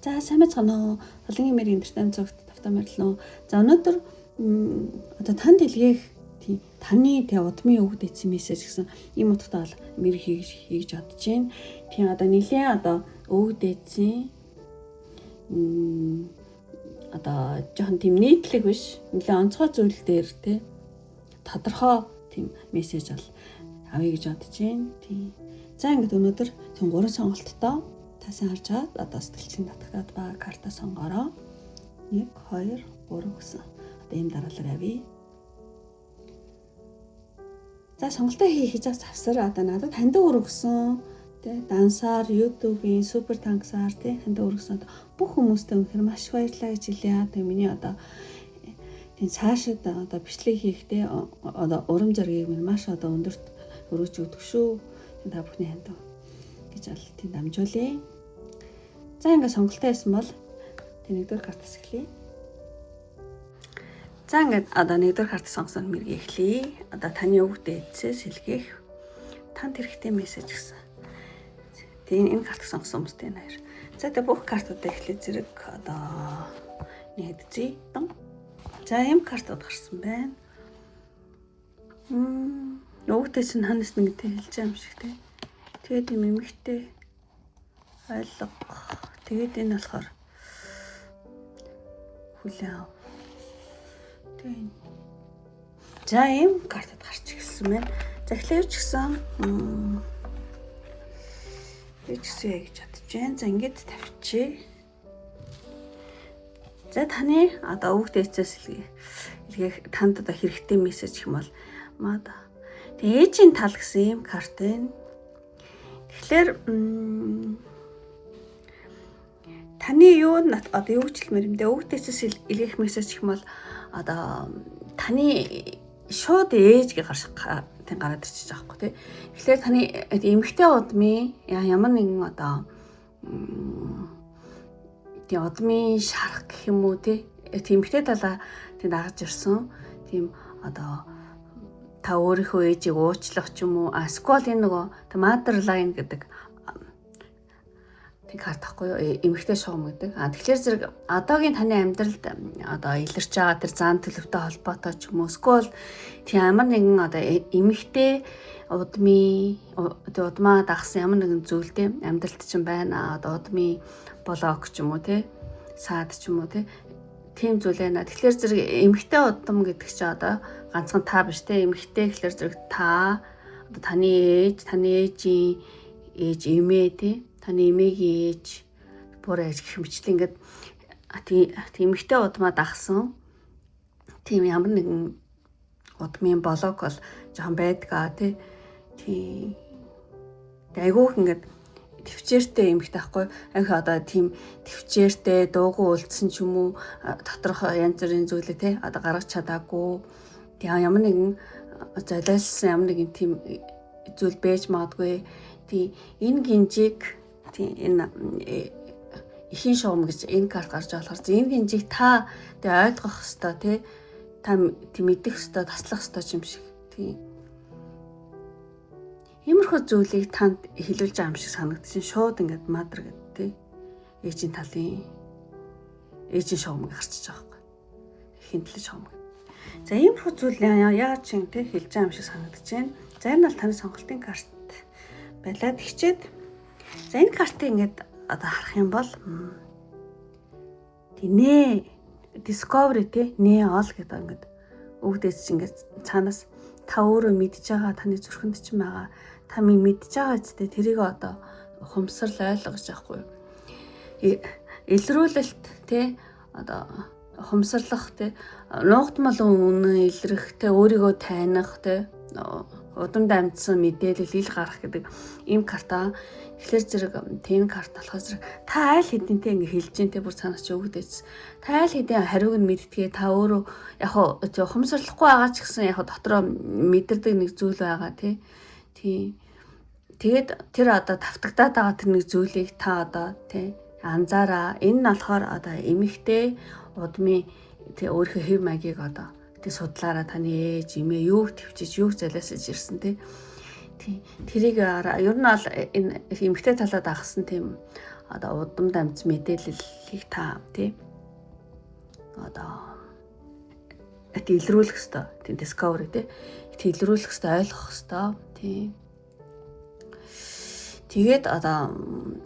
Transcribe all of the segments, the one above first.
За, сайн байцгаана уу? Холонгийн мэрийн entertainment цогт тавтай морилно. За, өнөөдөр одоо танд илгээх тийм таны тэ удмын өвгд эцсийн мессеж гэсэн ийм утгатай бол мэр хийж бодож байна. Тийм, одоо нэлээд одоо өвгд эцсийн одоо жоохон тийм нийтлэг биш. Нэлээд онцгой зүйл дээр тэ тодорхой тийм мессеж бол авъя гэж бодож байна. Тийм. За, ингээд өнөөдөр тийм гурван сонголттой, та сайн харж байгаад одоо сэтгэлчийн татагтаад ба карта сонгороо. 1 2 3 гэсэн. Одоо ийм дараалал авъя. За, сонголтоо хийх гэж завсар одоо надад хандив өргөсөн тий дансаар, YouTube-ийн Super Thanks-аар тий хандив өргөсөн бүх хүмүүстээ үнэхээр маш их баярлалаа гэж хэлье. Тэгээ миний одоо тийм цаашид одоо бичлэг хийхдээ одоо урам зоригийг минь маш одоо өндөрт өргөж өгдөг шүү. Та бүхний хандив гэж ал тийм дамжуулъя. За, ингээд сонголтоо хийсэн бол тэг нэгдүгээр картаас эхлэе. За, ингээд одоо нэгдүгээр карт сонгосон мэргээ эхлэе. Одоо таны өвгд эцсээс илгээх танд хэрэгтэй мессеж гэсэн. Тэгээ энэ карт сонгосон хүмүүстэй энэ хоёр. За, тэгээ бүх картуудаа эхлэе зэрэг одоо нэгдзээ. За, ийм картууд гарсан байна. Өвгдээ чинь ханаас нэг тэ хэлж байгаа юм шиг те. Тэгээд юм эмэгтэй ойлго. Тэгээд энэ болохоор хүлээн ав. Тэгээд за, ийм картад гарч ирсэн байна. За, эхлэв ч гэсэн би ч гэсэн яа гэж бодож байна. За, ингээд тавьчих. За, таны одоо өвгд эцэс илгээх танд одоо хэрэгтэй мессеж гэх юм бол мада. Тэгээ ээжийн тал гэсэн ийм карт байна. Тэгэхээр таны юу одоо юу гэж хэлмээр юм бэ? Өвгд эцэс илгээх мессеж гэх юм бол одоо таны шууд ээж гэ гарч тийм гараад ирчихэж байгаа байхгүй тий. Тэгэхээр таны эмэгтэй удмын ямар нэгэн одоо тийм удмын шарах гэх юм уу тий. Эмэгтэй талаа тийм дагаж ирсэн. Тийм, одоо та өөрийнхөө ээжийг уучлах ч юм уу. А эсвэл энэ нөгөө mother line гэдэг тийм карт ахгүй юу? Эмэгтэй шугам гэдэг. А тэгэхээр зэрэг одоогийн таны амьдралд одоо илэрч байгаа тэр зан төлөвтэй холбоотой ч юм уу, эсвэл тийм ямар нэгэн одоо эмэгтэй удмын тэг удмаа дагсан ямар нэгэн зүйлтэй амьдралд чинь байна. Одоо удмын блок ч юм уу тий, саад ч юм уу тий, тийм зүйл байна. Тэгэхээр зэрэг эмэгтэй удам гэдэг чинь одоо ганцхан та биш те, эмэгтэй гэхлээр зэрэг та одоо таны ээж, таны ээжийн ээж, эмээ тий, таны эмээгийн ээж, бүр ээж гэх мэтлээ ингээд тийм эмэгтэй удмаа дагсан тийм ямар нэгэн удмын блок бол жоохон байдгаа тий. Тийм. Айгүйх ингээд төвчээртэй эмэгтэй байхгүй. Анх одоо тийм төвчээртэй дуугүй үлдсэн ч юм уу, доторх янз бүрийн зүйлээ те одоо гаргаж чадаагүй. Тийм, ямар нэгэн золиослсон ямар нэгэн тийм зүйл байж магадгүй. Тийм, энэ гинжийг, тийм, энэ эхийн шугам гэж энэ карт гарч болохоор энэ гинжийг та тэг ойлгох хэвээр тий, та тийм мэдэх хэвээр, таслах хэвээр юм шиг тий. Иймэрхүү зүйлийг танд хэлүүлж байгаа юм шиг санагдчихин. Шууд ингээд mother гэдэг тий. Ээжийн талын ээжийн шугам гарчиж байгаа байхгүй. Эхийн талын шугам. За, иймэрхүү зүйл яагаад ч юм тий хэлж байгаа юм шиг санагдаж байна. За, энэ бол таны сонголтын карт байлаа. Тэгчээд за, энэ картыг ингээд одоо харах юм бол тий нэ discovery тий, нэ ол гэдэг ингээд өвгдөөс чинь ингээд цаанаас та өөрөө мэдж байгаа, таны зүрхэнд чинь байгаа, та минь мэдж байгаа үстэй, тэрийг одоо ухамсарл ойлгож байхгүй юу? Илрүүлэлт тий, одоо ухамсарлах тий, нуугдмал үнэн илрэх тий, өөрийгөө таних тий, удамд амьдсан мэдээлэл ил гарах гэдэг ийм карта. Тэгэхээр зэрэг тийм карт болохоор зэрэг та айл хэдийнтэй ингэ хэлж जैन те, бүр цаанаас ч өгдөөц. Та айл хэдийн хариуг нь мэдтгээ, та өөрөө яг хуу ухамсарлахгүй байгаа ч гэсэн яг дотроо мэдэрдэг нэг зүйл байгаа тий. Тий. Тэгээд тэр одоо тавтагдаад байгаа тэр нэг зүйлийг та одоо тий анзаараа. Энэ нь болохоор одоо эмэгтэй удмын тий өөрийнхөө хэв маягийг одоо тий судлаараа, таны ээж, эмээ юу төвчиж, юу золиосож ирсэн тий. Тий. Тэрийг ер нь бол энэ эмэгтэй талаа дагсан тийм одоо удам дамж мэдээллийг та тий одоо илрүүлэх ёстой. Тийм discovery тий илрүүлэх ёстой, ойлгох ёстой. Тийм. Тэгээд одоо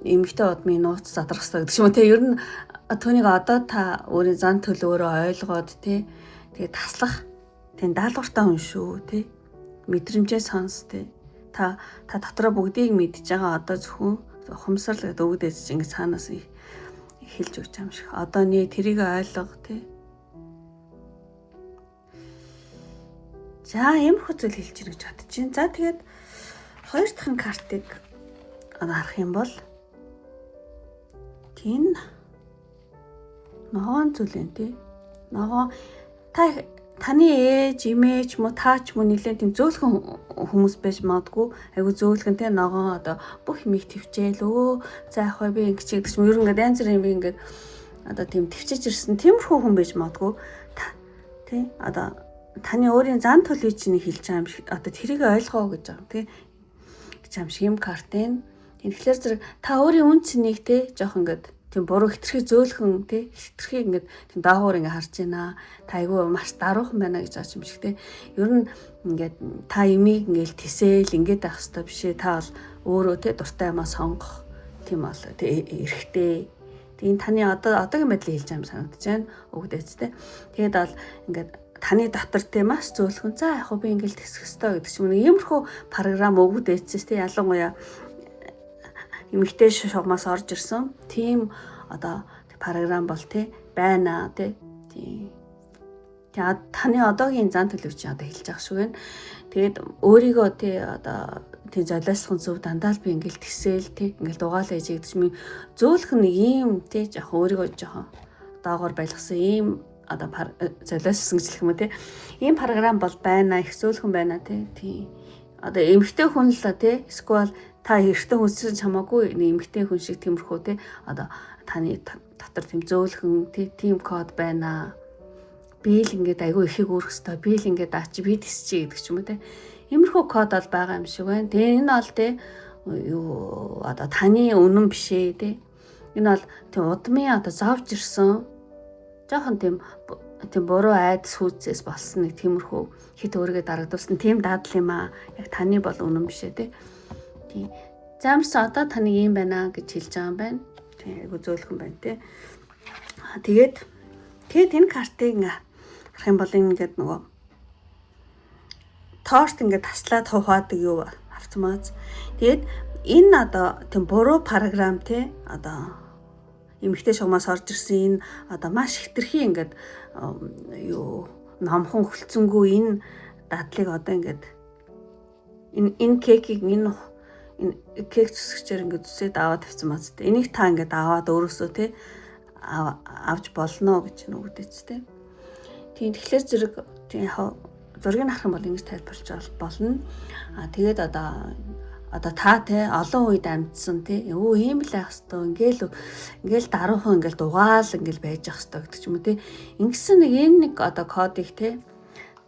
эмэгтэй удмын нууц задрах ёстой гэдэг ч юм уу тий. Ер нь түүнийг одоо та өөрийн зан төлөвөөрөө ойлгоод тий тэгээд таслах тийм даалгавартай хүн шүү тий. Мэдрэмжээ сонс тий. Та та дотроо бүгдийг мэдж байгаа, одоо зөвхөн ухамсарл гэдэг үг дээдс ингэ цаанаас хэлж өгч юм шиг. Одоо нэг тэрийг ойлго тий. За, иймэрхүү зүйл хэлж ирэх гэж бодож байна. За, тэгээд хоёр дахь картыг харах юм бол тийм ногоон зүйл энэ тий. Ногоон та таны ээж, эмээч мө та ч мө нэлээд тийм зөөлхөн хүмүүс байж магадгүй. Айгу зөөлхөн тий, ногоон одоо бүх юмыг төвчээл өө за яах вэ, би ингэж гэдэг ч юм. Ер нь ингээд янз бүрийн юм ингээд одоо тийм төвчэж ирсэн тиймэрхүү хүн байж магадгүй. Тий одоо таны өөрийн зан төлөвийг чинь хэлж байгаа юм шиг, одоо тэрийг ойлгоо гэж байгаа тий гэж юм шиг юм карт энэ. Тэгэхээр зэрэг та өөрийн үн цэнийг те жоох ингээд тийм буруу хитрхи зөөлхөн те хитрхи ингээд тийм доогуур ингээд харж байна. Та айгүй маш даруухан байна гэж байгаа юм шиг те. Ер нь ингээд та юмыг ингээд тэсээл ингээд байх хэвээр биш ээ. Та бол өөрөө те дуртай юмаа сонгох тийм бол те эрхтэй. Тийм таны одоо одоогийн байдлыг хэлж байгаа юм санагдаж байна. Өгдөөц те. Тэгээд бол ингээд таны дотор те маш зөөлхөн за яг би ингээд тэсэх ёстой гэдэг ч юм уу. Иймэрхүү програм өгдөөцөөс те, ялангуяа эмэгтэй шугамаас орж ирсэн тийм одоо програм бол тий байна тий. Тийм. Тэгээ таны одоогийн зан төлөв чинь одоо хэлж байгаа шүү гэн. Тэгээд өөрийгөө тий одоо тий золиослох зөв, дандаа л би ингээл тэсээл тий ингээл дугаал ээж гэдэг чинь зөөлөх нэг ийм тий жоохон өөрийгөө жоохон доогоор байлгасан ийм одоо золиослсон гэж хэлэх юм уу тий. Ийм програм бол байна, их зөөлхөн байна тий. Тий. Одоо эмэгтэй хүн л тий эсвэл та эрэгтэй хүн ч хамаагүй нэг эмэгтэй хүн шиг тиймэрхүү тий одоо таны дотор тийм зөөлхөн тий тийм код байна. Би л ингээд айгүй ихийг үүрэх хэвээр, би л ингээд аа чи би тэсчий гэдэг ч юм уу тий. Иймэрхүү код бол байгаа юм шиг байна. Тэгээ энэ бол тий юу одоо таны үнэн биш ээ тий. Энэ бол тийм удмын одоо зовж ирсэн жоохон тийм тийм буруу айдас хүүцээс болсон нэг тиймэрхүү хит өөрийгөө дарагдуулсан тийм дадал юм аа. Яг таны бол үнэн биш ээ тий. Тийм. Замарс одоо таныг ийм байна гэж хэлж байгаа юм байна. Тийм, айгу зөөлхөн байна тий. Тэгээд тэгээд энэ картыг харах юм бол ингээд нөгөө торт ингээд таслаад хуваадаг юу автомат. Тэгээд энэ одоо тийм буруу програм тий одоо эмэгтэй шугамаас орж ирсэн энэ одоо маш хитрхи ингээд юу номхон хөлцөнгөө энэ дадлыг одоо ингээд энэ кекийг энэ кек зүсгчээр ингээд зүсээд аваад тавьсан мац тэ. Энийг та ингээд аваад өөрөөсөө тэ авч болно гэж нүгдээч тэ. Тийм, тэгэхээр зэрэг тийм яг зургийг харах юм бол ингэж тайлбарлаж болно. А тэгээд одоо та те олон үед амьдсан те өө ийм л байх хэвээр, ингээл ингээл даруухан ингээл дугаал ингээл байж ах хэвээр гэдэг ч юм уу те. Ингэсэн нэг энэ нэг одоо кодыг те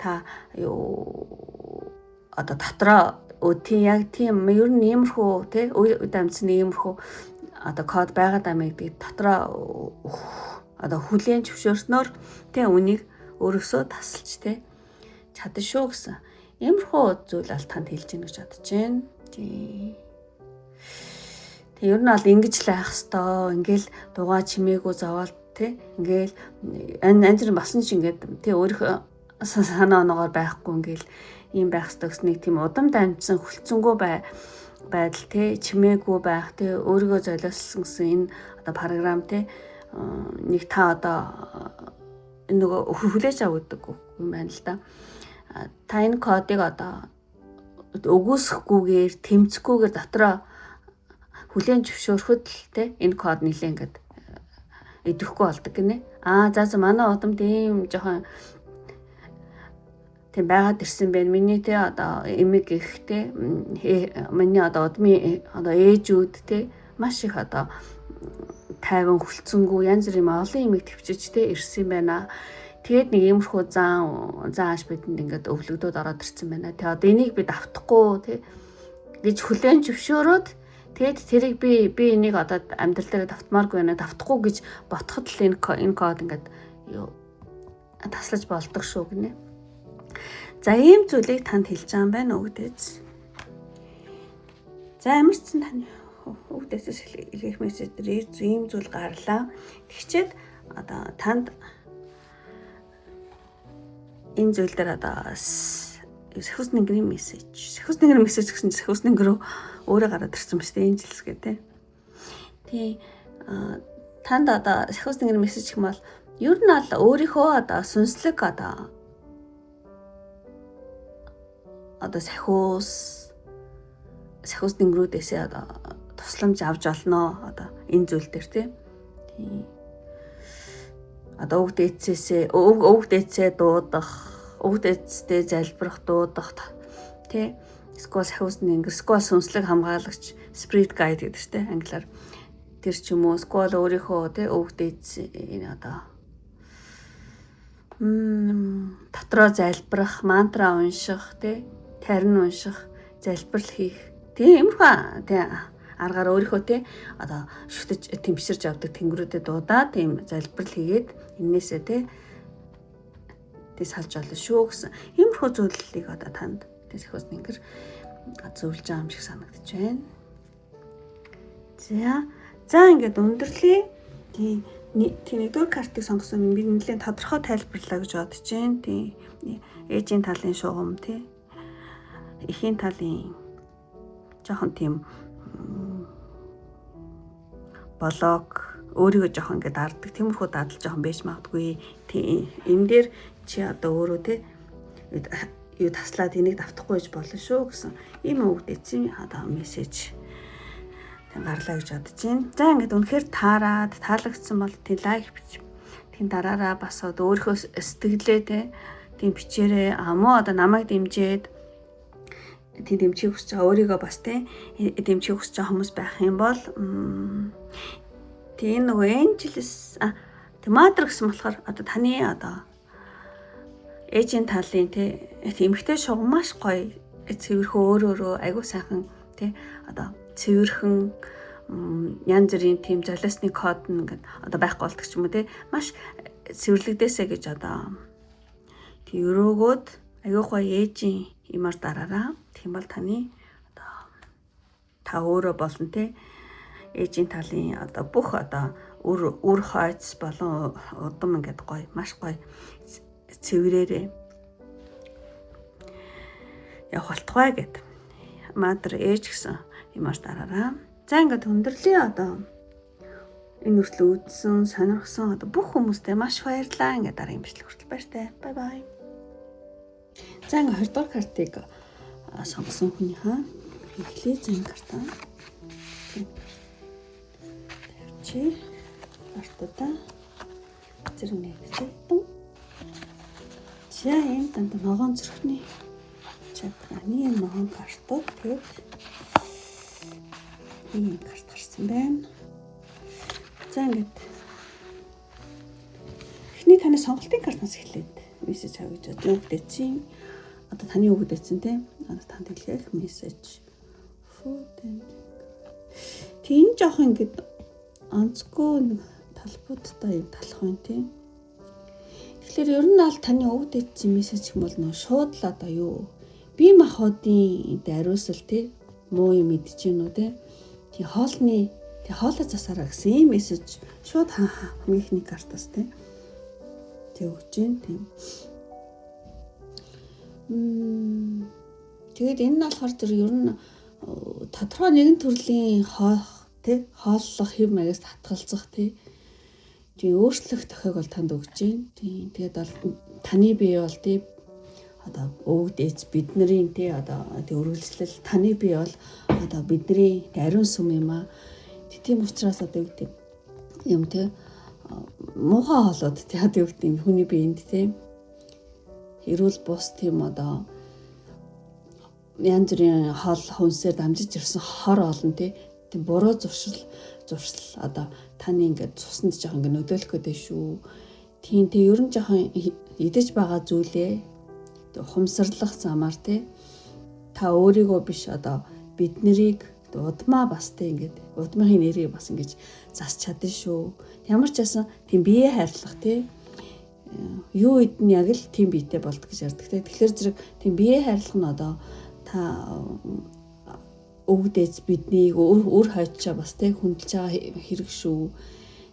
та юу одоо дотроо тийм яг тийм ер нь иймэрхүү те үед амьдсан иймэрхүү одоо код байгаа даа гэдгийг дотроо одоо хүлээн зөвшөөрснөөр те үнийг өөрөөсөө тасалж те чадна шүү гэсэн. Иймэрхүү зүйл ал танд хэлж гин гэж бодож байна. Тийм. Тэг ер нь бол ингэж л байх хэвээр, ингээл дугаа чимээгүй зовоол те ингээл янз бүрийн басан ч ингээд те өөрийнхөө санаа оноогоор байхгүй ингээл ийм байх хэвээр гэсэн нэг тийм удам дамжсан хүлцэнгүү байдал те чимээгүй байх те өөрийгөө золиослсон гэсэн энэ одоо програм те нэг та одоо нөгөө хүлээж авдаг юм байна л да. Та энэ кодыг одоо өгөөсөхгүйгээр тэмцэхгүйгээр дотроо хүлээн зөвшөөрөхөд л те энэ код нэлээ ингээд идэвхгүй болдог гинэ. Аа за за манай удамд ийм жоохон тийм байгаад ирсэн байх. Миний те одоо эмэг их те миний одоо удмын одоо ээжүүд те маш их одоо тайван хүлцэнгүү янз бүрийн олон юмыг төвчөж те ирсэн байна. Тэгээд нэг иймэрхүү зан зааш бидэнд ингээд өвлөгдөөд ороод ирсэн байна. Тэгээ одоо энийг бид автахгүй те гэж хүлээн зөвшөөрөөд Тэгэд тэрийг би энийг одоо амьдрал дээр давтмааргүй байна, давтахгүй гэж ботход л энэ код ингээд юу таслаж болдог шүү гинэ. За, ийм зүйлийг танд хэлж байгаа юм байна өвөг дээдс. За, ямарчсан таны өвөг дээдсээс илгээх мессеж дээр ийм зүйл гарлаа. Тэгчээд одоо танд энэ зүйл дээр одоо Сахиус нэнгэрийн мессеж. Сахиус нэнгэрийн мессеж гэсэн чинь Сахиус нэнгэр өөрөө гараад ирсэн ба шүү дээ. Angels гэх тээ. Тий, танд одоо Сахиус нэнгэрийн мессеж гэх юм бол ер нь бол өөрийнхөө одоо сүнслэг одоо сахиус нэнгэрүүдээсээ одоо тусламж авч олноо одоо энэ зүйл дээр, тий. Тий. Одоо өвөг дээдсээсээ, өвөг дээдсээ дуудах, өвөг дээдстэй залбирах, дуудах, тий. Эсвэл сахиус нэнгэр, эсвэл сүнслэг хамгаалагч, spirit guide гэдэг чинь англиар, тэр ч юм уу, эсвэл өөрийнхөө, тий, өвөг дээдс энэ одоо дотроо залбирах, мантра унших, тий, тарин унших, залбирал хийх. Тийм иймэрхүү, тий, аргаар өөрийнхөө, тий, одоо шүтэж тэмширж авдаг тэнгэрүүдэд дуудаад тийм залбирал хийгээд энээсээ тий салж олно шүү гэсэн иймэрхүү зүйлийг одоо танд, тий, Сахиус нэнгэр зөвлөж байгаа юм шиг санагдаж байна. За, ингээд өндөрлөе. Тий, нэгдүгээр картыг сонгосон юм би нэлээд тодорхой тайлбарлаа гэж бодож байна. Тий, ээжийн талын шугам, тий, эхийн талын жоохон тийм болоог өөрийгөө жоохон ингээд дарддаг. Тиймэрхүү дадал жоохон байж магадгүй. Тийм энэ дээр чи одоо өөрөө, те, юу таслаад энийг давтахгүй гэж болно шүү гэсэн ийм өвөг дээдсийн одоо мессеж гарлаа гэж бодож байна. За, ингээд үнэхээр таарад таалагдсан бол тийм like бич. Тийм дараараа, бас одоо өөрийнхөө сэтгэлээ, те, тийм бичээрээ. Муу одоо намайг дэмжиж, тийм дэмжихийг хүсэж байгаа, өөрийгөө бас, те, дэмжихийг хүсэж байгаа хүмүүс байх юм бол тийм нөгөө Angels а тийм Mother гэсэн болохоор одоо таны одоо ээжийн талын, те, эмэгтэй шугам маш гоё цэвэрхэн, өөр өөрөө айгуу сайхан, те, одоо цэвэрхэн, янз бүрийн тийм золиосны код нь ингээд одоо байхгүй болдог ч юм уу, те, маш цэвэрлэгдээсэ гэж одоо тийм өрөөгөөд айгуу гоё ээжийн юмар дараараа. Тийм бол таны одоо та өөрөө болно, те, ээжийн талын одоо бүх одоо үр хойц болон удам ингээд гоё, маш гоё цэврээрээ явах болтугай гэд Mother ээж гэсэн юмар дараараа. За, ингээд өндөрлөе. Одоо энэ хүртэл үзсэн, сонирхсон одоо бүх хүмүүстээ маш баярлалаа. Ингээд дараагийн бичлэг хүртэл баяртай. Bye bye. За, ингээд 20 дугаар картыг сонгосон хүнийхээ эхлэе. За, энэ картаа тавьчих. Картуудаа зэрэг нэгдсэн. За, энэ дандаа ногоон зүрхний чакраны ногоон картууд, тэгээд ийм карт гарсан байна. За, ингээд эхний таны сонголтын картаас эхлээд мессеж авъя гэж бодож өвөг дээдсийн одоо таны өвөг дээдсэн, тийм, одоо танд хэлэх мессеж. Food and тийм жоох ингээд онцгүй нэг талбуудтай юм талах байна, тийм. Тэгэхээр ер нь бол таны өвөг дээдсийн мессеж юм бол нөө шууд л одоо юу бие махбодын ариусал, тий, муу юм идэж гин үү, тий. Тий, хоолны, тий, хоолой засаараа гэсэн ийм мессеж шууд хамгийн эхний картаас, тий, тэг өгч гин, тийм. Тэгээд энэ нь болохоор тэр ер нь тодорхой нэгэн төрлийн хоох, тий, хооллох хэв маягаас татгалзах, тий. Тийм өөрчлөх тохиог бол танд өгч гин. Тийм, тэгээд бол таны бие бол, тий, одоо өвөг дээдс бидний, тий, одоо тий үргэлжлэл, таны бие бол одоо бидний ариун сүм юм аа. Тийм учраас одоо юу гэдэг юм, тий, муухай хоолоод, тий, одоо юу гэдэг юм, хүний биед, тий, эрүүл бус тийм одоо янз бүрийн хоол хүнсээр дамжиж ирсэн хор олон, тий, тийм буруу зуршил одоо таны ингээд цуснд жоохон ингээд нөлөөлөх гэдэг шүү. Тийм, тий, ер нь жоохон идэж байгаа зүйлээ ухамсарлах замаар, тий, та өөрийгөө биш, одоо бид нарыг Удмаа бас те ингээд удмын нэрийг бас ингэж засч чадна шүү. Ямар ч байсан тийм бие хайрлах те юу үед нь яг л тийм биетэй болдог гэж ярьдаг те. Тэгэхээр зэрэг тийм бие хайрлах нь одоо та өвгдээц биднийг үр хойчоо бас те хүндэлж байгаа хэрэг шүү.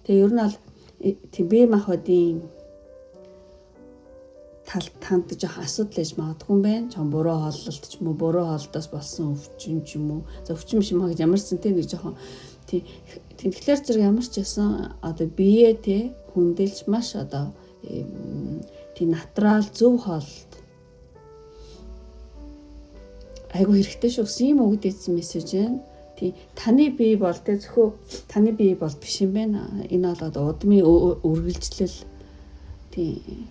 Тэгээ ер нь бол тийм бие махбодын талд танд жоох асуудал ээж магадгүй юм байна. Чон буруу хооллолт ч юм уу, буруу хоолдоос болсон өвчин ч юм уу. За өвчин биш юм аа гэж ямар ч зэнтэй нэг жоохон тийм тэгэхээр зэрэг ямар ч байсан одоо бие те хүндэлж маш одоо тийм натурал зөв хооллолт айгу хэрэгтэй шүү гэсэн ийм үг дийдсэн мессеж байна. Тийм таны бие бол те зөвхөн таны бие бол биш юм байна. Энэ бол одоо удмын үргэлжлэл тийм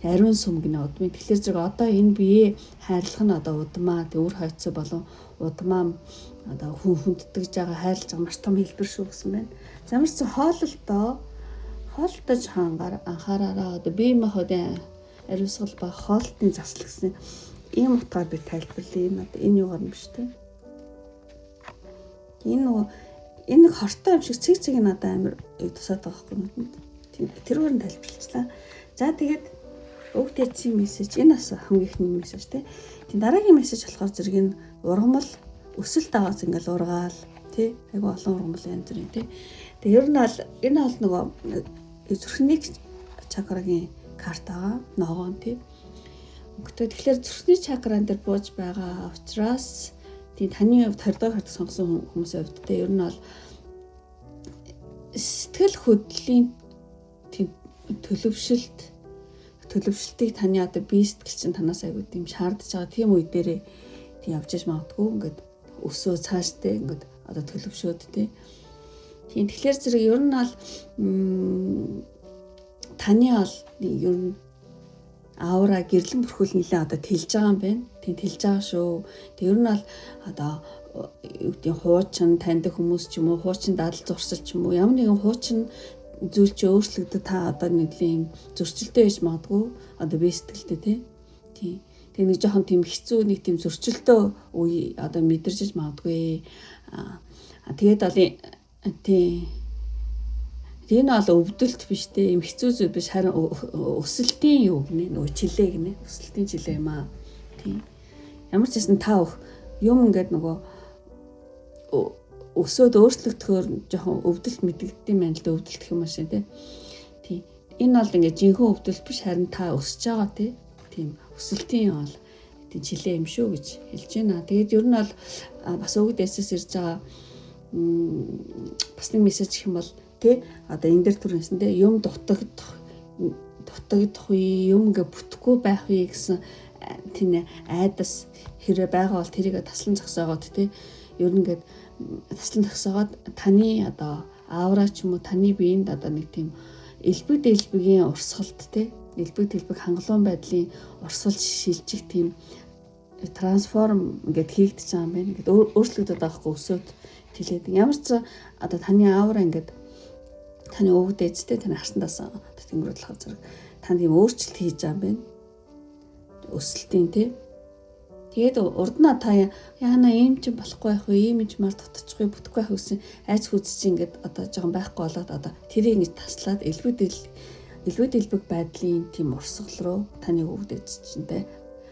ариун сүм гинэ удмын. Тэгэхээр зэрэг одоо энэ бие хайрлах нь одоо удмаа тэг үр хойцоо болон удмаа одоо хүн хүндэтгэж байгаа хайрлаж байгаа маш том хэлбэр шүү гэсэн байна. За ямар ч хооллолтоо хоолтой жоохон анхаараараа одоо бие махбодын ариусгал ба хоолтын засал гэсэн ийм утгаар би тайлбарлая. Энэ одоо энэ юугаар юм биш үү? Энэ нөгөө энэ нэг хортой юм шиг цэг цэг надад амар тусаад байгаа байхгүй нүдэнд. Тийм тэрүүгээр нь тайлбарлачлаа. За тэгээд өг дэцийн мессеж энэ бас хамгийн ихний мессеж тий. Тийм дараагийн мессеж болохоор зэрэг энэ ургамал өсөлт аваас ингээл ургаал тий. Айгу олон ургамал янз бүрийн тий. Тэгээ ер нь бол энэ бол нөгөө зүрхний чакрагийн карт байгаа ногоон тий. Өнгөтэй. Тэгэхээр зүрхний чакран дээр бууж байгаа учраас тийм таны хувьд 20 дугаар карт сонгосон хүмүүсийн хувьд те ер нь бол сэтгэл хөдлөлийн тийм төлөвшөлтийг таны одоо бие сэтгэл чинь танаас айгуу тийм шаардж байгаа тийм үе дээрээ тийм явж иж магадгүй ингээд өсөө цааштай ингээд одоо төлөвшөөд те. Тийм тэгэхээр зэрэг ер нь бол таны бол ер нь аура гэрлэн бүрхүүл нэлээ одоо тэлж байгаа юм байна. Тийм тэлж байгаа шүү. Тэг ер нь бол одоо юу гэдэг хуучин таньдаг хүмүүс ч юм уу, хуучин дадал зурсал ч юм уу, ямар нэгэн хуучин зүйл чи өөрчлөгдөд та одоо нэлийн зөрчилтэй байж магадгүй. Одоо бие сэтгэлтэй тий. Тийм. Тэг нэг жоохон тийм хэцүү нэг тийм зөрчилтэй үе одоо мэдэрч магадгүй. Аа тэгээд бол тий. Энэ бол өвдөлт биш те юм хэцүү зүйл биш харин өсөлтийн юу гинэ нөгөө чилээ гинэ өсөлтийн чилээ юм аа. Тийм. Ямар ч байсан та юм ингээд нөгөө өсөөд өөрчлөгдөхөөр жоохон өвдөлт мэдэгддэм байх л да өвдөлт гэх юм шиг те. Тийм. Энэ бол ингээд жинхэнэ өвдөлт биш харин та өсөж байгаа те. Тийм өсөлтийн бол тийм чилээ юм шүү гэж хэлж байна. Тэгээд ер нь бол бас өвөг дээсээс ирж байгаа бас нэг мессеж гэх юм бол тэ одоо энэ дэр түрэнсэн тэ юм дутагдах үе юм ингээ бүтэхгүй байх үе гэсэн тийм айдас хэрэг байгаа бол тэрийг таслан зогсоогоод тэ ер нь ингээд таслан зогсоогоод таны одоо аура ч юм уу таны биеинд одоо нэг тийм элбэг дэлбэгийн урсгалт тэ элбэг дэлбэг хангалуун байдлын урсгал шилжих тийм трансформ ингээд хийгдэж байгаа юм байна. Ингээд өөрчлөгдөд байгаа хгүй өсөөд тэлээд. Ямар ч одоо таны аура ингээд таны өвөг дээдтэй таны харсандаас тэнгэрүүд болохоор зэрэг танд ийм өөрчлөлт хийж байгаа юм байна. Өсөлтийн тий. Тэгээд урд нь та яана ийм ч болохгүй байх вэ, ийм ч мар дутчихгүй, бүтэхгүй байх гэсэн айц хүз чи ингээд одоо жоохон байхгүй болоод одоо тэрийг ингэж таслаад элбэг дэлбэг байдлын тийм урсгал руу таны өвөг дээд чинь тий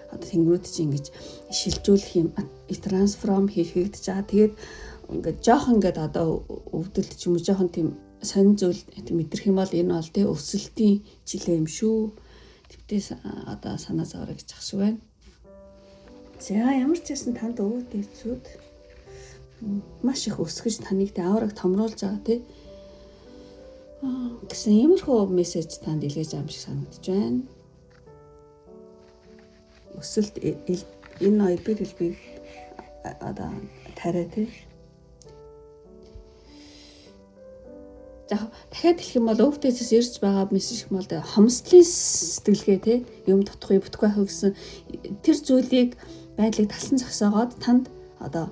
одоо тэнгэрүүд чинь ингэж шилжүүлэх юм трансформ хийгдэж байгаа. Тэгээд ингээд жоохон ингээд одоо өвдөлт ч юм уу жоохон тийм сонин зүйл мэдрэх юм бол энэ бол тий өсөлтийн чилээ юм шүү. Твтээс одоо санаа зовоорой гэж ах шиг байна. За ямар ч байсан танд өвөг дээдсүүд маш их өсгөж таныг тий аураг томруулж байгаа тий гэсэн иймэрхүү мессеж танд илгээж байгаа юм шиг санагдаж байна. Өсөлт энэ элбэг дэлбэг одоо тариа тий. За дахиад хэлэх юм бол өвдөөсөөс ирж байгаа мессеж гэх юм бол хомсдлын сэтгэлгээ тий юм дутахгүй бүтэхгүй байх гэсэн тэр зүйлийг байдлыг талсан зогсоогоод танд одоо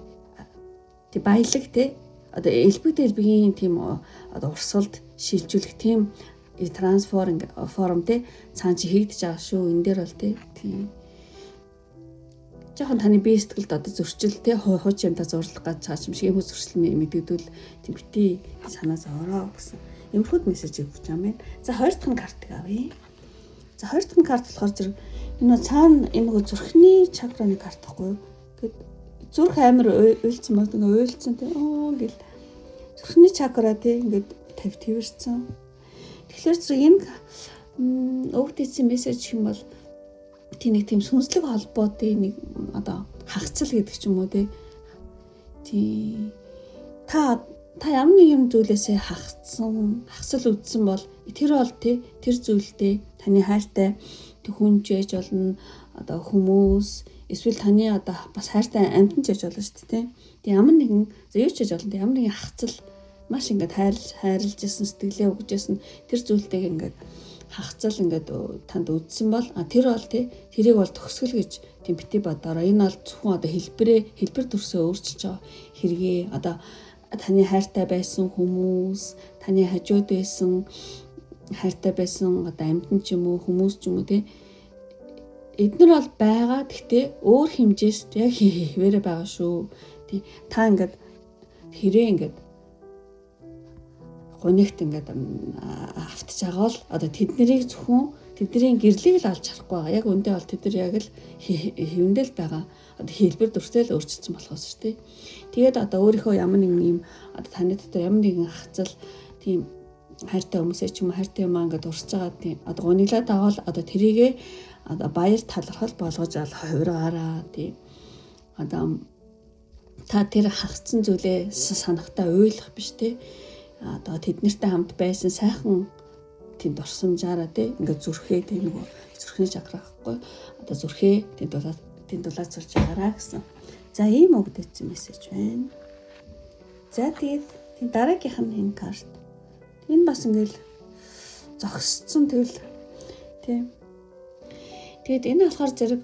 тий баялаг тий одоо элбэг дэлбэгийн тийм одоо урсгалд шилжүүлэх тийм трансформ форм тий цаан чи хийгдэж байгаа шүү энэ дээр бол тий тийм Жохон таны бие сэтгэлд одоо зөрчил те хуучин юмдаа зурлах гэж байгаа юм шиг юм зөрчил мэдэгдвэл тийм бити санаа зовоороо гэсэн. Иймэрхүү мессеж өгч байгаа юм байна. За хоёр дахь нь картыг авъя. За хоёр дахь нь карт болохоор зэрэг энэ цаана энэ нөгөө зүрхний чакраны карт байхгүй юу? Тэгэд зүрх амар уйлцсан баг ингээ уйлцсан тийм оо гэл зүрхний чакра тийм ингээд тавь тэрсэн. Тэгэхээр зэрэг энэ өвгдээсийн мессеж гэх юм бол тийм нэг тийм сүнслэг холбоотой нэг одоо хагцал гэдэг ч юм уу тий. Тийм та та ямар нэг юм зүйлээсээ хагцсан, хагцал үдсэн бол тэр бол тий тэр зүйлдээ таны хайртай хүн ч ээж болно, одоо хүмүүс эсвэл таны одоо бас хайртай амьтан ч ээж болно шүү дээ тий. Тэг ямар нэгэн за юу ч ээж болно, ямар нэгэн хагцал маш ингээд хайрлаж исэн сэтгэлээ өгж исэн тэр зүйлтэйг ингээд хагцал ингээд танд үдсэн бол тэр бол тий тэрийг бол төгсгөл гэж тийм бити бодороо. Энэ бол зөвхөн одоо хэлбэрээ хэлбэр төрсөө өөрчилж байгаа хэрэгээ одоо таны хайртай байсан хүмүүс, таны хажууд байсан хайртай байсан одоо амьтан ч юм уу хүмүүс ч юм уу тий эднэр бол байгаа. Гэхдээ өөр хэмжээст яг хэвээрээ байгаа шүү. Тий та ингээд хэрэг ингээд гунигт ингээд автж байгаа бол одоо тэднийг зөвхөн тэдний гэрлийг л олж харахгүй байгаа. Яг үндэ бол тэд нар яг л хэвэндээ л байгаа. Одоо хэлбэр дүрсээ л өөрчилсөн болохоос шүү дээ. Тэгээд одоо өөрийнхөө ямар нэгэн юм одоо таны дотор ямар нэгэн хацал тийм хайртай хүмүүсээ ч юм уу хайртай юм аа ингээд урсж байгаа тийм одоо гуниглаад байгаа бол одоо тэрийгэ одоо баяр талархал болгож ал хувиргаараа тийм одоо та тэр хагцсан зүйлээ санахтаа уйлах биш тий одоо тэд нартай хамт байсан сайхан тийм дурсамжаараа тий ингээд зүрхээ тий нөгөө зүрхний чакра гэхгүй одоо зүрхээ тийм дулаацуулж байгаараа гэсэн. За ийм үг дэвтсэн мессеж байна. За тэгээд тийм дараагийнх нь энэ карт. Энэ бас ингээл зогсцсон тэгэл тий. Тэгээд энэ болохоор зэрэг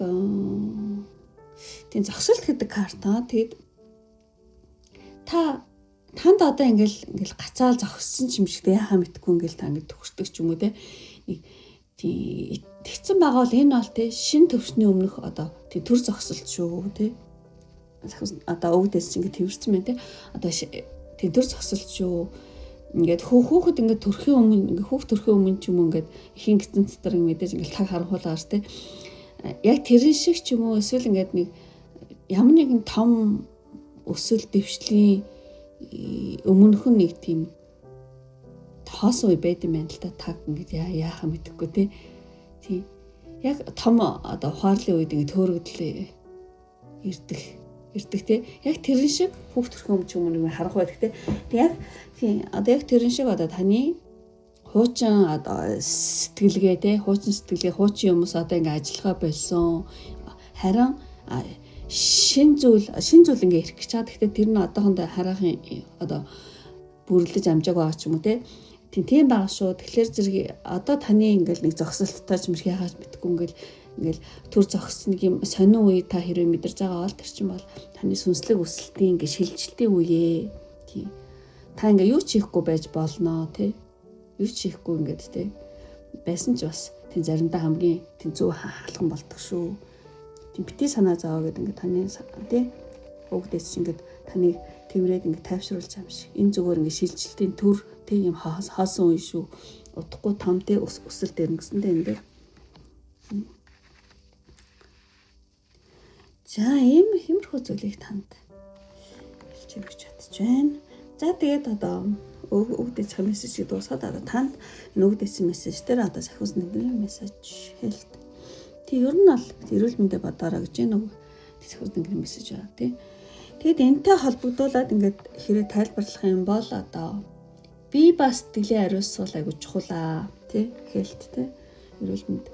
тийм зогсолт гэдэг карт аа. Тэгээд та танд одоо ингээл гацаал зогссон ч юм шиг яхаа мэдгүй ингээл та ингээд төгсдөг ч юм уу те нэг тий тэгсэн байгаа бол энэ бол те шин төвшний өмнөх одоо тий төр зогсолт шүү те одоо өвдөөс чинь ингээд тэрвэрсэн байна те одоо тий төр зогсолт шүү ингээд хүүхэд ингээд төрхийн өмнө ингээд хүүхд төрхийн өмнө ч юм уу ингээд ихэн гитэн дотор мэдээж ингээд таг харанхуулгаар те яг тэрэн шиг ч юм уу эсвэл ингээд нэг ямар нэгэн том өсөл дэвшлийн өмнөхөн нэг тийм хоосон үе байд юм байна л та таг ингээд яахаа мэдэхгүй те тий яг том одоо ухаарлын үед ингээд төөрөгдөл ирдэг те яг тэрэн шиг хүүхд төрхөн юм ч юм уу нэг харах байдаг те яг тий одоо яг тэрэн шиг одоо таны хуучин одоо сэтгэлгээ те хуучин сэтгэлгээ хуучин юмс одоо ингээд ажиллагаа болсон харин шин зүйл ингээ ирэх гэж байгаа. Гэхдээ тэр нь одоохондоо хараахан одоо бүрлэж амжааг байгаа ч юм уу те. Тийм байгаа шүү. Тэгэхээр зэрэг одоо таны ингээл нэг зогсолттой ч юм шиг яхаж мэдгүй ингээл төр зогс нэг юм сонин үе та хэрвээ мэдэрч байгаа бол тэр чинь бол таны сүнслэг өсөлтийн ингээ шилжилтийн үе. Тийм. Та ингээ юу ч хийхгүй байж болно те. Юу ч хийхгүй ингээд те. Байсан ч бас тийм заримдаа хамгийн тийм зөв халхан болдог шүү. Тийм бити санаа зовоо гэдэг ингээд таны тий өгдөөс чинь ингээд таныг тэрврээд ингээд тайвшруулж байгаа юм шиг. Энэ зүгээр ингээд шилжилтийн төр тий юм хоосон үе шүү. Удахгүй том тий өсөлт ирнэ гэсэн дээ энэ дээр. За ийм хэмрхүү зүйлийг танд хэлж өгч чадчих байна. За тэгээд одоо өгдөөс мессежийг дуусгаад одоо танд энэ өгдөөс мессеж дээр одоо сахиус нэгний мессеж хэлт. Тэг ер нь бол эрүүл мэндэ бодоорой гэж нөгөө тэсгүүр нэгэн мессеж байгаа тий. Тэгэд энэтэй холбогдуулаад ингээд хэрэг тайлбарлах юм бол одоо би бас сэтгэлийн ариусгал айгу чухал аа тий хэлт тий эрүүл мэнд.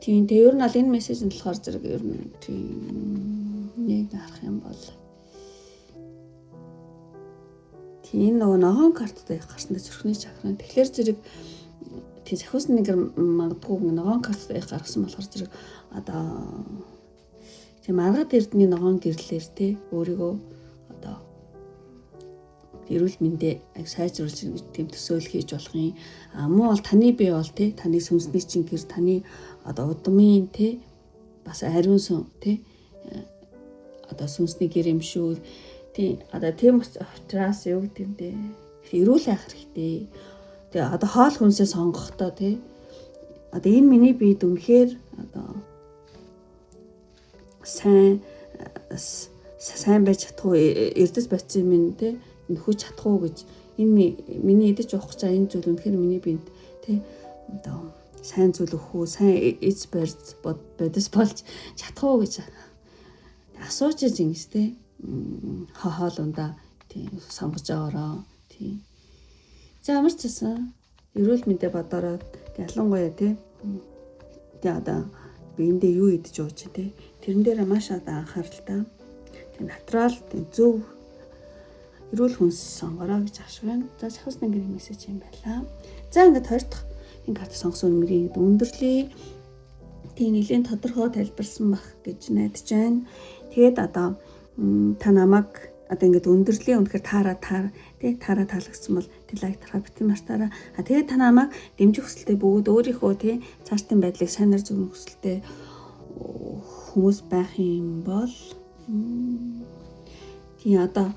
Тийм тэг ер нь бол энэ мессеж нь болохоор зэрэг ер нь тийм нэг харах юм бол тийм нөгөө ногоон карттай их гарсан зүрхний чакра. Тэгэхээр зэрэг тийм сахиус нэгэр магадгүй ногоон карт их гаргасан болохоор зэрэг одоо тийм аргад эрдний ногоон гэрлэр те өөрийгөө одоо эрүүл мэндээ сайжруулж тийм төсөөл хийж болох юм. А муу бол таны бие бол те таны сүнсний чин гэр таны одоо удмын те бас ариун сүн те одоо сүнсний гэр юм шүү. Тийм одоо тийм учраас юу гэдэг юм бэ? Эрүүл байх хэрэгтэй. Тэгээ одоо хоол хүнсээ сонгохдоо тий одоо энэ миний биед үнэхээр одоо сайн сайн байж чадах уу, эрдэс бодсон юм тий нөхөж чадах уу гэж энэ миний идэж уух гэж энэ зүйл үнэхээр миний биед тий одоо сайн зүйл өгөх үү, сайн эц барьц бодис болж чадах уу гэж асууж иж ингэж тий хоол ундаа тий сонгож байгаараа тий. За ямар ч байсан эрүүл мэндэ бодороо ялангуяа тий тий одоо би эндээ юу идэж ууж тий тэрэн дээр маш одоо анхааралтай тий натурал тий зөв эрүүл хүнс сонгороо гэж ашиг байна. За сахиус нангарын мессеж юм байна. За ингээд хоёр дахь энэ карт сонгосон үнмэрийн өндөрлөе. Тийм нэлийн тодорхой тайлбарсан бах гэж найдаж байна. Тэгээд одоо та намайг одоо ингээд өндөрлөе үнэхээр таараа таар тий таараа таалагдсан бол тий лайк дарахаа битгий мартаарай. А тэгээд та намайг дэмжих хүсэлтэй бөгөөд өөрийнхөө тий цаашдын байдлыг сайнаар зөвнөх хүсэлтэй хүмүүс байх юм бол тий одоо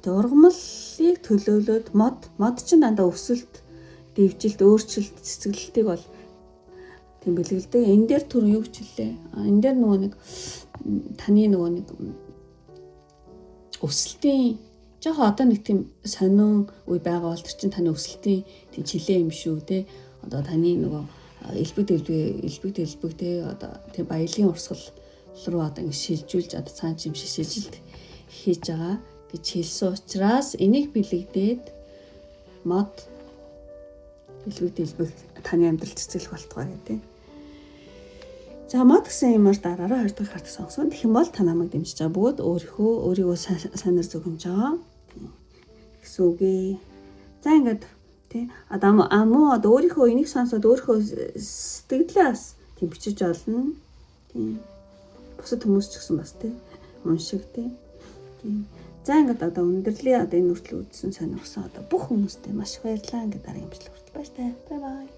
ургамлыг төлөөлөөд мод чинь дандаа өсөлт, дэвжилт, өөрчлөлт, цэцэглэлтийг бол тийм бэлгэлдэг. Энэ дээр түрүү юу гэж хэллээ? Энэ дээр нөгөө нэг таны нөгөө нэг өсөлтийн жоохон одоо нэг тийм сонин үе байгаа бол тэр чинь таны өсөлтийн тийм чилээ юм шүү те. Одоо таны нөгөө элбэг дэлбэг те одоо тийм баялагын урсгал руу одоо ингэ шилжүүлж одоо цаан чим шилжилт хийж байгаа гэж хэлсэн учраас энийг бэлэгдээд мод элбэг дэлбэг таны амьдрал цэцэглэх болтугай гэдэг. За мод гэсэн юмар дараараа хоёр дахь карт сонгосон. Тэгэх юм бол та намайг дэмжиж байгаа бөгөөд өөрийгөө сайнаар зөвгөмж байгаа гэсэн үг ээ. За ингээд тий одоо муу одоо өөрийнхөө энийг сонсоод өөрийнхөө сэтгэлээ бас тийм бичиж олно. Тийм. Бусад хүмүүс ч гэсэн бас тий уншиг тий. Тийм. За ингээд одоо өндөрлөе. Одоо энэ хүртэл үзсэн сонирхсан одоо бүх хүмүүстээ маш их баярлалаа. Ингээд дараагийн бичлэг хүртэл баяртай. Bye bye.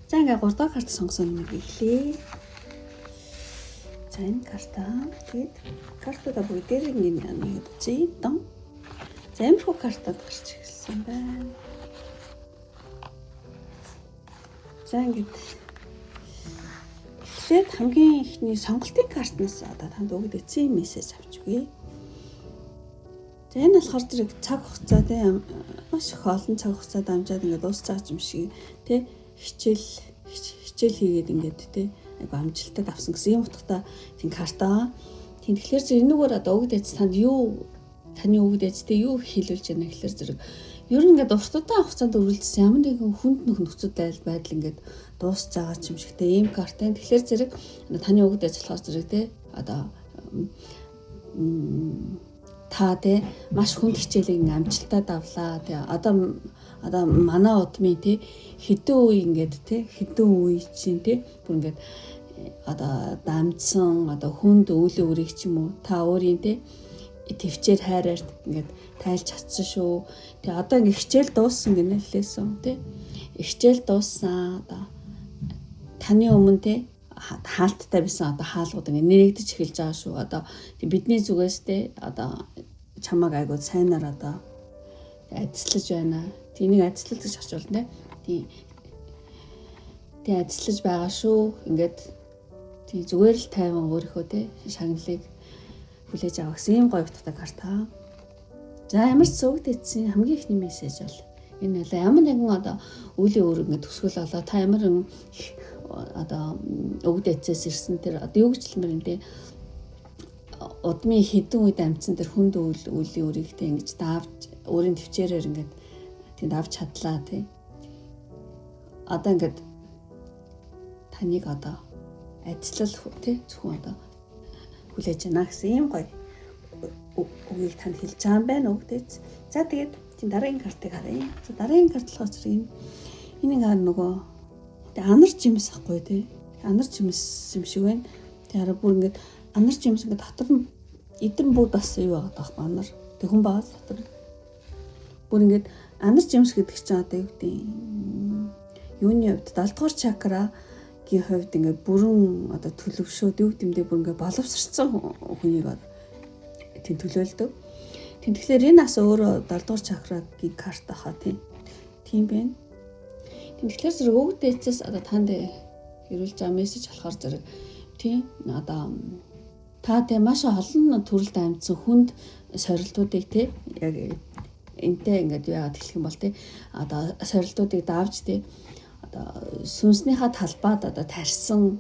За ингээд 3 дахь карт сонгосон юм эхлэе. За энэ карта. Тэгээд картуудаа бүгдээр ингээд нэг үзье. Дон. За иймэрхүү картад гарч эхэлсэн байна. За ингээд эхлээд хамгийн эхний сонголтын картнаас одоо танд өгдөг эцсийн мессеж авч өгье. За энэ болохоор зэрэг цаг хугацаа тийм маш их олон цаг хугацаа дамжаад ингээд дуусч байгаа юм шиг тий хичээл хийгээд ингээд тий айгу амжилтад авсан гэсэн юм утгатай тийм карт аа. Тийм тэгэхээр зэрэг энүүгээр одоо өгд эц танд юу таны өгд эцтэй юу хэлүүлж байна гэхээр зэрэг ер нь ингээд урт удаан хугацаанд үргэлжлсэн ямар нэгэн хүнд нөх нөхцөл байдал ингээд дуусч байгаа юм шигтэй ийм карт байна. Тэгэхээр зэрэг таны өгд эц болохоор зэрэг тий одоо та тий маш хүнд хичээлийг амжилттай давлаа тий одоо манай удмын тий хэдэн үе ингээд тий хэдэн үе чинь тий бүр ингээд одоо дамжсан одоо хүнд өвлийн үрийг ч юм уу та өөрийн тий төвчээр хайраар ингээд тайлж чадсан шүү. Тэгээ одоо ингээд хичээл дууссан гэнэ лээсэн тий. Хичээл дууссан одоо таны өмнө тий хаалттай байсан одоо хаалгууд ингээд нэрэгдэж эхэлж байгаа шүү. Одоо бидний зүгээс тий одоо чамааг айгуу сайнаар одоо ажиллаж байна. Тэнийг ажиллаж гэж авч болно тий. Тий ажиллаж байгаа шүү. Ингээд тий зүгээр л тайван өөрийнхөө тий шагналыг хүлээж авах гэсэн ийм гоё утгатай карт. За ямар ч зүгт эцсийн хамгийн ихний мессеж бол энэ бол ямар нэгэн одоо үлийн үүрэг ингээд төсгөл болоо та ямар нэгэн одоо өвд эцээс ирсэн тэр одоо юу гэж хэлмээр юм те удмын хэдэн үед амжсан тэр хүнд үлийн үүрийг те ингэж давж өөрийн төвчээрээр ингээд тийм давж чадлаа тий. Одоо ингээд таныг одоо ажиллал тий зөвхөн одоо хүлээж байна гэсэн ийм гоё үгийг танд хэлж байгаа юм байна үгдээц. За тэгээд тийм дараагийн картыг харъя. За дараагийн карт болохоор зэрэг энэ ингээ нөгөө анар жимс ахгүй тий. Анар жимс юм шиг байна. Тэг хараа бүр ингээд анар жимс ингээд дотор нь эдэн бүр бас юу байгаа таахгүй анар. Тэг хүн байгаа дотор. Бүр ингээд анар жимс гэдэг чинь одоо юу гэдэг юуны хувьд 70 дугаар чакра хувьд ингээд бүрэн одоо төлөвшөөд юу гэмдээ бүр ингээд боловсрцсан хүнийг тийм төлөөлдөг. Тийм, тэгэхээр энэ бас өөрөө 7 дугаар чакрагийн карт баха, тийм. Тийм байна. Тийм, тэгэхээр зэрэг өвөг дээдсээс одоо танд хэрүүлж байгаа мессеж болохоор зэрэг, тийм, одоо та тийм маш олон төрөлд амьдсан хүнд сорилтуудыг, тий, яг энтэй ингээд яагаад хэлэх юм бол, тий, одоо сорилтуудыг давж, тий, одоо сүнснийхаа талбайд одоо тарьсан,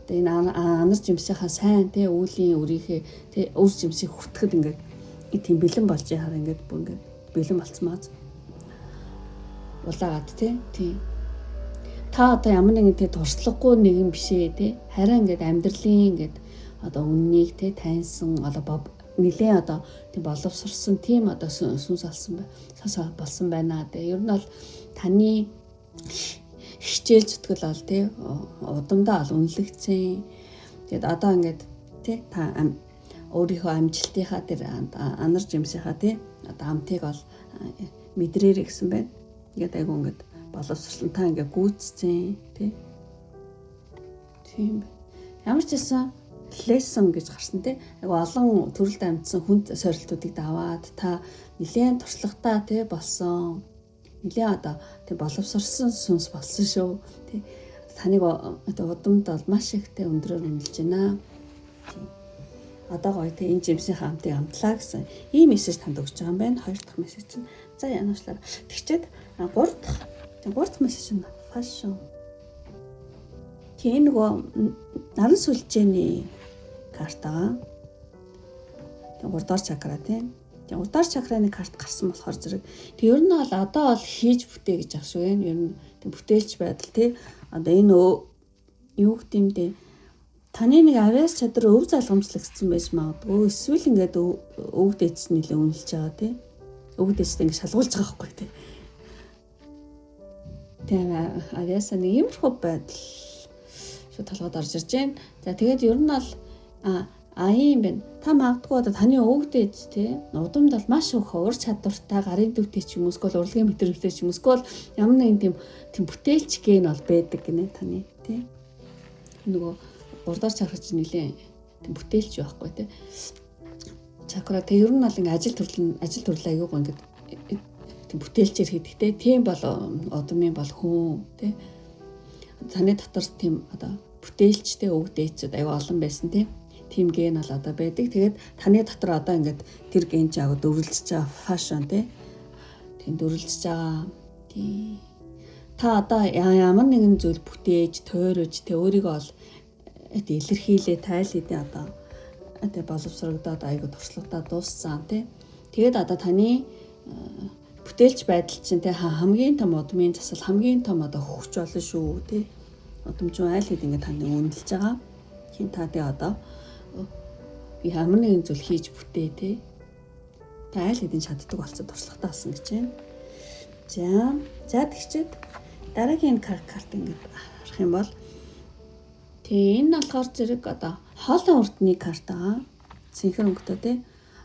одоо энэ анар жимсийнхаа сайн, тий, үүлийн үрийнхээ, тий, үр жимсийг хүртэхэд ингээд тийм бэлэн болж яхаар ингээд бүр ингээд бэлэн болцсон мааз улаагаад, тий, тий. Та одоо ямар нэгэн, тий, туршлагагүй нэгэн биш ээ, тий, харин ингээд амьдралын ингээд одоо үннийг, тий, таньсан, одоо нэлээд одоо тийм боловсрсон, тийм одоо сүнс олсон болсон байна. Тэгээ ер нь бол таны хичээл зүтгэл бол, тий, удамдаа бол үнэлэгдсэн. Тэгээд одоо ингээд, тий, та өөрийнхөө амжилтынхаа тэр анар жимсийнхаа, тий, одоо амтыг бол мэдрээрэй гэсэн байна. Ингээд айгу ингээд боловсролон та ингээд гүйцсэн, тий. Тийм. Ямар ч байсан lesson гэж гарсан, тий. Айгу олон төрөлд амьдсан хүнд сорилтуудыг даваад та нэлээд туршлагатай, тий, болсон. Нэлээд одоо, тий, боловсрсон сүнс болсон шүү. Тий. Таныг одоо удамд бол маш ихтэй өндрөөр үнэлж байна. Тий. Одоо гоё, тий, энэ жимсийн хамтыг амтлаа гэсэн ийм мессеж танд өгч байгаа юм байна. Хоёр дахь мессеж чинь. За, януушлаар. Тэгчээд гурав дахь мессеж нь fashion. Тийм, нөгөө наран сүлжээний карт байгаа. Тэгээ 3 дахь чакра, тийм. Тэгээ 3 дахь чакраны карт гарсан болохоор зэрэг тэг ер нь бол одоо бол хийж бүтээ гэж ах шүү. Ер нь тэг бүтээлч байдал, тий. Одоо энэ юу гэдэм таны нэг авиас чадвар өв залгамжлагдсан байж магадгүй. Эсвэл ингээд өвөг дээдс нэлээ үнэлж байгаа, тий. Өвөг дээдстэй ингээд шалгуулж байгаа байхгүй, тий. Тэгээ авиасаа нэг иймэрхүү байдал шууд толгойд орж ирж байна. За, тэгээд ер нь бол а ийм байна. Та магадгүй одоо таны өвөг дээд, тий, удамд бол маш их ур чадвартай, гарын дүүтэй ч юм уу, эсвэл урлагийн мэдрэмжтэй ч юм уу, эсвэл ямар нэгэн тийм бүтээлч ген бол байдаг гинэ таны, тий. Нөгөө 3 дахь чакра чинь нэлээ тийм бүтээлч байхгүй, тий. Чакра тэг ер нь бол ингээ ажил төрлөө аягүй гоо ингээд тийм бүтээлчээр хийдэг, тий. Тийм бол удмын бол хүн, тий. Таны дотор тийм одоо бүтээлчтэй өвөг дээдсүүд аягүй олон байсан, тий, тийм ген бол одоо байдаг. Тэгээд таны дотор одоо ингээд тэр ген ч агуу дөрвөлжиж байгаа fashion, тий. Тийм, дөрвөлжиж байгаа. Тий. Та одоо ямар нэгэн зүйл бүтээж, тойрож, тэ, өөрийгөө бол илэрхийлээ тайл хэдийн одоо тэ боловсрогдоод айгу туршлагатаа дууссан, тий. Тэгээд одоо таны бүтээлч байдал чинь, тэ, хамгийн том удмын засал, хамгийн том одоо хөгч болно шүү, тий. Удамжин айл хэд ингээд таны үнэлж байгаа. Хин та тий одоо ямар нэгэн зүйл хийж бүтээ, тий. Та айл хэдийн чаддаг болсон, туршлагатай болсон гэж байна. За, тэгчээд дараагийн карт ингээд харах юм бол, тий, энэ болохоор зэрэг одоо хоолой үрдний карт байгаа. Цэнхэр өнгөтэй, тий.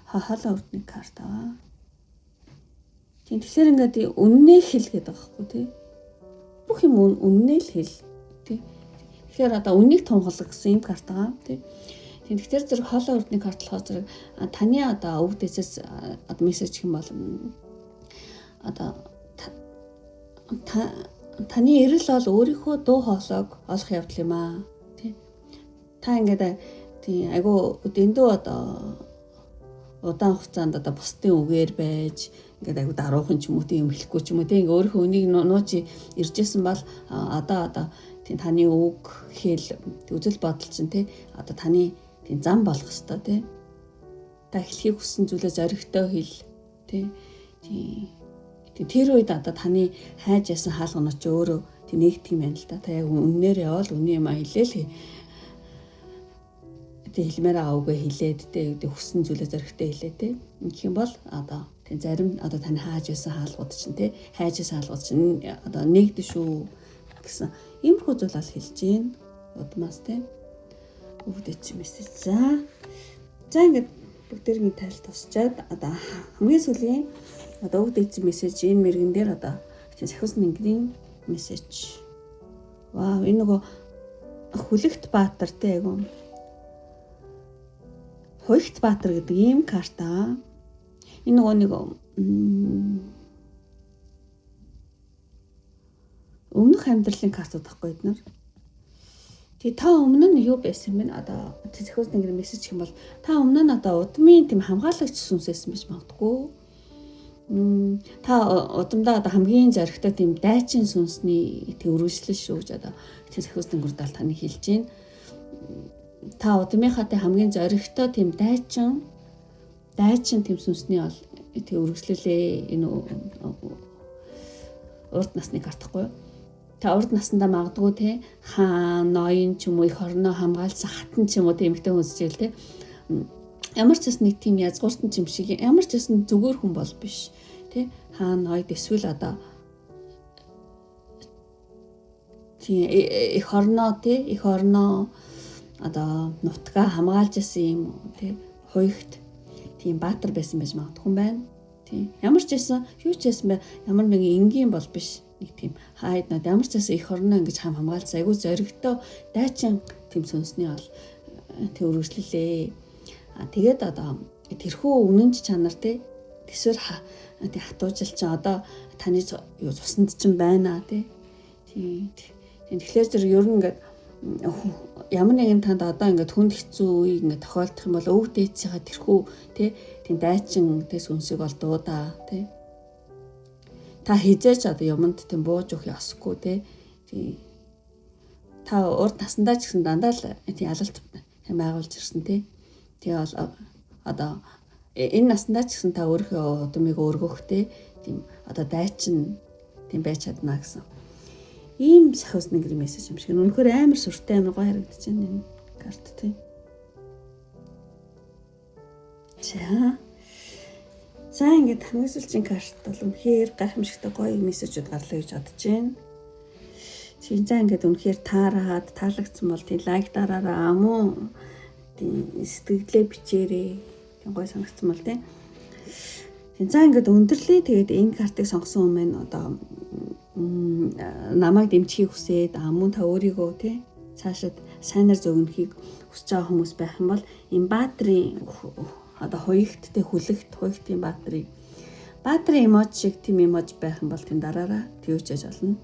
Хоолой үрдний карт байгаа. Тийм, тэгэхээр ингээд үннээ хэл гэдэг байгаа байхгүй, тий. Бүх юм үннээ л хэл, тий. Тэгэхээр одоо үннийг тунхаглах гэсэн юм карт байгаа, тий. Тийм, тэгэхээр зэрэг хоолой үрдний карт болохоор зэрэг таны одоо өвөг дээдсээс одоо мессеж гэх юм бол одоо таны эрэл бол өөрийнхөө дуу хоолойг олох явдал юм аа. Тий. Та ингээд, тий, айгу дэндүү одоо удаан хугацаанд одоо бусдын үгээр байж ингээд айгу даруухан ч юм уу, тийм хэлэхгүй ч юм уу, тийм, ингээд өөрийнхөө үнийг нууж иржсэн бол одоо тийм таны үг хэл, үзэл бодол чинь, тий, одоо таны тийм зам болох ёстой, тий. Та хэлхийг хүссэн зүйлээ зоригтой хэл, тий. Тий. Тэр үед одоо таны хайж ясан хаалганууд чи өөрөө тийм нэгдэх юм байна л да. Та яг үннээр явбал үнэн юм а хэлээл, тэг хэлмээр байгаа үгээ хэлээд, тэ, хүссэн зүйлээ зоригтой хэлээ, тэ. Ингэх юм бол одоо тийм зарим одоо таны хааж ясан хаалгууд чинь, тэ, хайж ясан хаалгууд чинь одоо нэгдэн шүү гэсэн иймэрхүү зүйл бол хэлж байна. Удмаас, тэ. Өвдөж мессеж. За. За, ингээд бүгдээрний тайлт тусчаад одоо хамгийн сүүлийн одоо өвөг дээдсийн мессеж энэ мэрэгэн дээр одоо сахиус нэнгэрийн мессеж. Вау, энэ нөгөө Хүлэгт Баатар те, айгу. Хуйгт Баатар гэдэг ийм карт аа. Энэ нөгөө нэг өмнөх амьдралын картууд байхгүй эднэр. Тэгээ та өмнө нь юу байсан бэ? Одоо зохиос нэг мессеж гэх юм бол та өмнө нь одоо удмын тийм хамгаалагч сүнс байсан байж магадгүй. Та удамдаа одоо хамгийн зоригтой тийм дайчин сүнсний тэг үргэлжлэл шүү гэж одоо зохиос нэнгэр дал таны хэлж байна. Та удмынхаа тэг хамгийн зоригтой тийм дайчин тийм сүнсний бол тэг үргэлжлэлээ. Энэ урд насны карт хгүй юу? Та урд наснда магадгүй те хаан, ноён ч юм уу, их орноо хамгаалсан хатан ч юм уу, тийм эмэгтэй хүн зүйл те. Ямар ч гэсэн нэг тийм язгууртан ч юм шиг, ямар ч гэсэн зүгээр хүн бол биш те. Хаан, ноёд эсвэл одоо тийм их орноо те, их орноо одоо нутгаа хамгаалж исэн юм те, хуйгт тийм баатар байсан байж магадгүй юм байна. Тийм. Ямар ч байсан, юу ч байсан бэ, ямар нэгэн энгийн бол биш. Нэг тийм хайд над ямар ч байсан их орноо ингэж хамгаалсан айгүй зоригтой дайчин тийм сүнсний бол тэг үргэлжлэлээ. А тэгээд одоо тэрхүү үнэнч чанар те, тэсвэр тэг хатуужилчин одоо таны юу цуснд чинь байна те. Тийм. Тэгэхээр зэрэг ер нь ингээд ямар нэгэн танд одоо ингээд хүнд хэцүү үе ингээд тохиолдох юм бол өвөг дээдсийнхаа тэрхүү те, тийм дайчин те сүнсийг бол дуудаа те. Та хизээч одоо юмд тийм бууж өгөх ёсгүй те. Тийм. Та урд насандаа ч гэсэн дандаа л тийм ялалт байгуулж ирсэн те. Тэгээ бол одоо энэ насандаа ч гэсэн та өөрийнхөө удмыг өргөх те. Тийм одоо дайчин тийм байж чадна гэсэн. Ийм сахиус нэг мессеж юм шиг. Үнэхээр амар сүртэй, амар гоё харагдаж байна энэ карт те. За. За ингээд хамгийн сүүлийн карт бол үнэхээр гайхамшигтай гоё мессежүүд гарлаа гэж бодож байна. Тийм, за ингээд үнэхээр таарад таалагдсан бол тийм лайк дараарай, мөн тийм сэтгэлдээ бичээрэй. Тийм гоё санагдсан бол тийм. Тийм, за ингээд өндөрлөе. Тэгээд энэ картыг сонгосон хүмүүс одоо намайг дэмжихийг хүсээд, мөн та өөрийгөө тий цаашид сайнаар зөгнөхийг хүсэж байгаа хүмүүс байх юм бол энэ баатрын одоо хуйгттэй хүлэгт хуйгтын баатрын эможи шиг тийм эможи байх юм бол тийм дараараа тэгвч яж болно.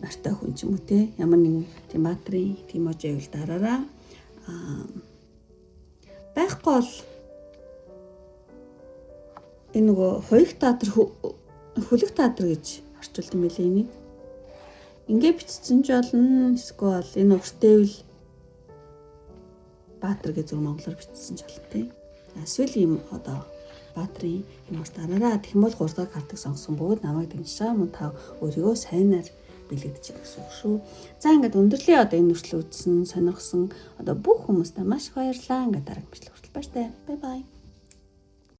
Нартай хүн ч юм уу те, ямар нэгэн тийм баатрын тийм эможи байвал дараараа. Байхгүй бол энэ нөгөө хуйгт таатар хүлэг таатар гэж орчуулд юм билээ энийг. Ингээ бичсэн ч болно. Эсвэл энэ уртээвэл Баатар гэж зөв монголоор бичсэн ч болно тий. Эсвэл ийм одоо Баатрын юм урт дараараа. Тэгэх юм бол 3 дахь картыг сонгосон бөгөөд намайг дэмжиж байгаа мөн та өөрийгөө сайнаар бэлэгдэж байгаа гэсэн үг шүү. За ингээд өндөрлөе. Одоо энэ хүртэл үзсэн, сонирхсон одоо бүх хүмүүстээ маш их баярлалаа. Ингээд дараагийн бичлэг хүртэл баяртай. Bye bye.